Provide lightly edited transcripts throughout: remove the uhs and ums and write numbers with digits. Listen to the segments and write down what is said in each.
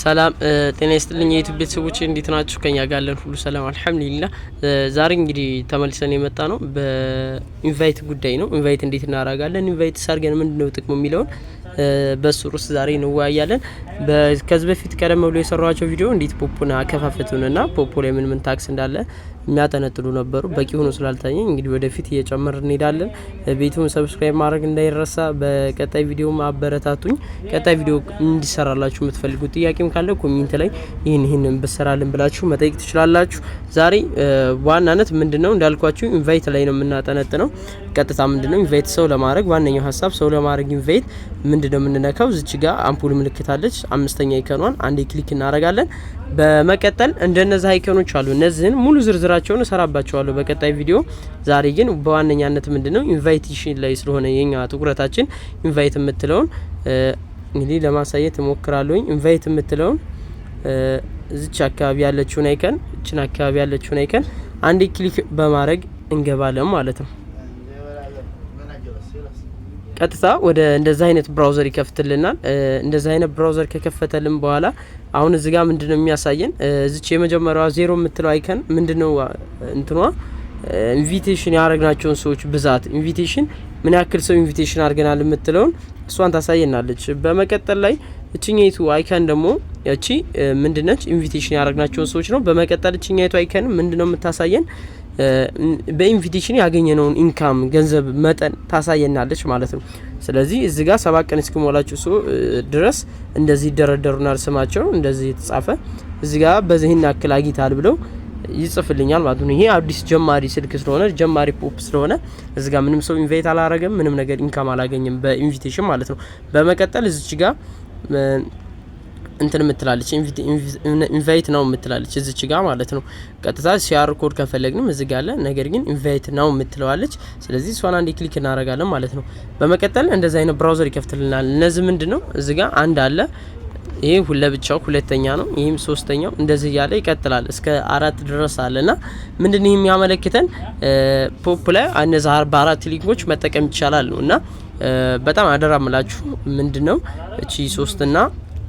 ሰላም ጤና ይስጥልኝ የዩቲዩብ ቤተሰቦች፣ እንዴት ናችሁ? ከኛ ጋር ያለን ሁሉ ሰላም አልሐምዱሊላህ። ዛሬ እንግዲህ ተመልሰን የመጣ ነው በ invite ጉዳይ ነው። Invite እንዴት እናደርጋለን፣ invite ሳርገን ምንድነው ጥቅሙ የሚለውን በሱ ርዕስ ዛሬ እንወያያለን። ከዚህ በፊት ቀደም ብሎ የሰራኋቸው ቪዲዮ እንዴት ፖፖን አከፋፈቱንና ፖፖ ላይ ምን ምን task እንዳለ የሚያጠነጥሉ ነበሩ። በቂ ሆኖ ስላልታየኝ እንግዲህ ወደፊት እየጨመርን እንሄዳለን። ቤቱን subscribe ማድረግ እንዳይረሳ። በቀጣይ ቪዲዮ አበረታቱኝ። ቀጣይ ቪዲዮ እንዲሰራላችሁ የምትፈልጉት ጥያቄም ካለ comment ላይ ይህን ይህንን ብሰራልን ብላችሁ መጠየቅ ትችላላችሁ። ዛሬ ዋናነት ምንድነው እንዳልኳችሁ invite ላይ ነው የምናጠነጥነው። ቀጥታ ምንድነው invite ሰው ለማድረግ፣ ዋነኛው ሀሳብ ሰው ለማድረግ invite ምንድነው የምንነካው? እዚች ጋር አምፖል ምልክት አለች። አምስተኛ icon ኗን አንዴ click እናደርጋለን። በመቀጠል እንደነዚህ icon ኖች አሉ። እነዚህን ሙሉ ዝርዝራቸውን እሰራባቸዋለሁ በቀጣይ ቪዲዮ። ዛሬ ግን በዋነኛነት ምንድነው invitation ላይ ስለሆነ የኛ ትኩረታችን invite የምትለውን እንግዲህ ለማሳየት እሞክራለሁኝ። Invite የምትለውን እዚች አካባቢ ያለችውን icon፣ እችን አካባቢ ያለችውን icon አንዴ click በማድረግ እንገባለን ማለት ነው። ቀጥታ ወደ እንደዚህ አይነት browser ይከፍትልናል። እንደዚህ አይነት browser ከከፈተልን በኋላ አሁን እዚህ ጋር ምንድነው የሚያሳየን? እዚች የመጀመሪያዋ ዜሮ የምትለው icon ምንድነው እንትኗ invitation ያደረግናቸውን ሰዎች ብዛት፣ invitation ምን ያክል ሰው invitation አድርገናል የምትለውን እሷን ታሳየናለች። በመቀጠል ላይ እችኛይቱ icon ደግሞ እቺ ምንድነች? Invitation ያደረግናቸውን ሰዎች ነው። በመቀጠል እችኛይቱ icon ምንድነው የምታሳየን? በ invitation ያገኘነውን income ገንዘብ መጠን ታሳየናለች ማለት ነው። ስለዚህ እዚህ ጋር 7 ቀን እስኪሞላችሁ ሰው ድረስ እንደዚህ ይደረደሩናል። ስማቸው እንደዚህ የተጻፈ እዚህ ጋር በዚህን ያክል አግኝታል ብለው ይጽፍልኛል ማለት ነው። ይሄ አዲስ ጀማሪ ስልክ ስለሆነ፣ ጀማሪ ፖፕ ስለሆነ እዚህ ጋር ምንም ሰው invite አላረገም፣ ምንም ነገር income አላገኘም በ invitation ማለት ነው። በመቀጠል እዚች ጋር እንትን የምትላለች፣ invite now የምትላለች እዚች ጋር ማለት ነው። ቀጥታ QR code ከፈለግንም እዚህ ጋር አለ። ነገር ግን invite now የምትለዋለች። ስለዚህ እሷን አንዴ click እናደርጋለን ማለት ነው። በመቀጠል እንደዚህ አይነት browser ይከፍትልናል። እነዚህ ምንድን ነው? እዚህ ጋር አንድ አለ። ይሄ ለብቻው ሁለተኛ ነው። ይህም ሶስተኛው፣ እንደዚህ እያለ ይቀጥላል እስከ አራት ድረስ አለ። እና ምንድን ነው የሚያመለክተን? ፖፕ ላይ እነዚህ በአራት link ኦች መጠቀም ይቻላል ነው። እና በጣም አደራ ምላችሁ ምንድነው እቺ ሶስትና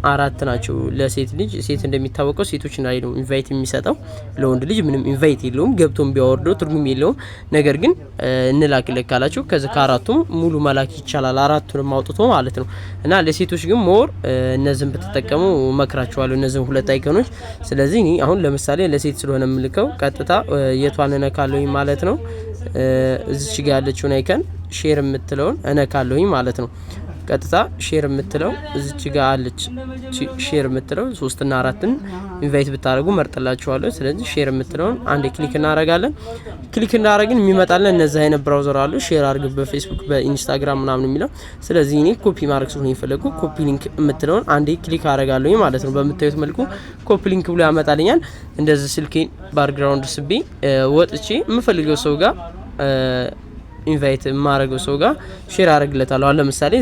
አራት ናቸው ለሴት ልጅ። ሴት እንደሚታወቀው ሴቶች ላይ ነው invite የሚሰጠው። ለወንድ ልጅ ምንም invite የለውም። ገብቶም ቢያወርደው ትርጉም የለውም። ነገር ግን እንላክልህ ካላችሁ ከዚህ ከአራቱም ሙሉ መላክ ይቻላል። አራቱንም አውጥቶ ማለት ነው። እና ለሴቶች ግን more እነዚህን ብትጠቀሙ እመክራችኋለሁ። እነዚህን ሁለት icon ኖች። ስለዚህ እኔ አሁን ለምሳሌ ለሴት ስለሆነ የምልከው ቀጥታ የቷን እነካለሁኝ ማለት ነው። እዚች ጋ ያለችውን icon share የምትለውን እነካለሁኝ ማለት ነው። ቀጥታ share የምትለው እዚች ጋ አለች። Share የምትለው ሶስትና አራትን invite ብታደርጉ መርጥላችኋለሁ። ስለዚህ share የምትለውን አንድ click እናደርጋለን። Click እንዳደረግን የሚመጣልን እነዚህ አይነት browser አሉ። Share አድርግ በፌስቡክ፣ በኢንስታግራም ምናምን የሚለው። ስለዚህ እኔ ኮፒ ማድረግ ስለሆነ የፈለጉ copy link የምትለውን አንዴ click አደርጋለሁ ማለት ነው። በምታዩት መልኩ copy link ብሎ ያመጣልኛል። እንደዚህ ስልኬን background ስቤ ወጥቼ የምፈልገው ሰው ጋር፣ invite የማረገው ሰው ጋር share አደርግለታለሁ። አሁን ለምሳሌ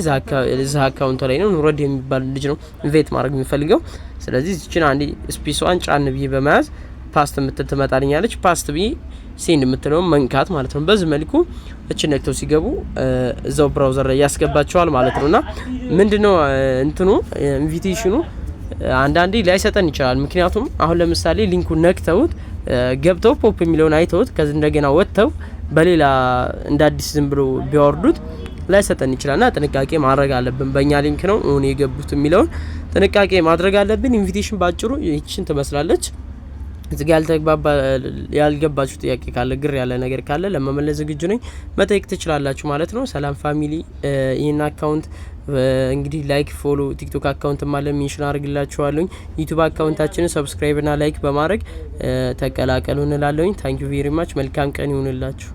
እዛ account ላይ ነው፣ ኑረድ የሚባል ልጅ ነው invite ማድረግ የሚፈልገው። ስለዚህ እዚችን አንዴ space ኧን ጫን ብዬ በመያዝ paste የምትል ትመጣልኛለች። Paste ብዬ send የምትለውን መንካት ማለት ነው። በዚህ መልኩ እችን ነክተው ሲገቡ እዛው browser ላይ ያስገባቸዋል ማለት ነው። እና ምንድነው እንትኑ invitation ኑ አንዳንዴ ላይሰጠን ይችላል። ምክንያቱም አሁን ለምሳሌ link ኡን ነክተውት ገብተው ፖፕ የሚለውን አይተውት ከዚህ እንደገና ወጥተው በሌላ እንደ አዲስ ዝም ብሎ ቢያወርዱት ላይሰጠን ይችላልና ጥንቃቄ ማድረግ አለብን። በእኛ link ነው እኔ የገቡት የሚለውን ጥንቃቄ ማድረግ አለብን። Invitation ባጭሩ ይችን ትመስላለች። እዚህ ጋር ያልተግባባ ያልገባችሁ ጥያቄ ካለ፣ ግር ያለ ነገር ካለ ለመመለስ ዝግጁ ነኝ። መጠየቅ ትችላላችሁ ማለት ነው። ሰላም family፣ ይህን account እንግዲህ like፣ follow፣ ቲክቶክ account አለ፣ mention አድርግላችኋለሁኝ። ዩቲዩብ account ኣችንን subscribe ና like በማድረግ ተቀላቀሉ እንላለሁኝ። Thank you very much። መልካም ቀን ይሁንላችሁ።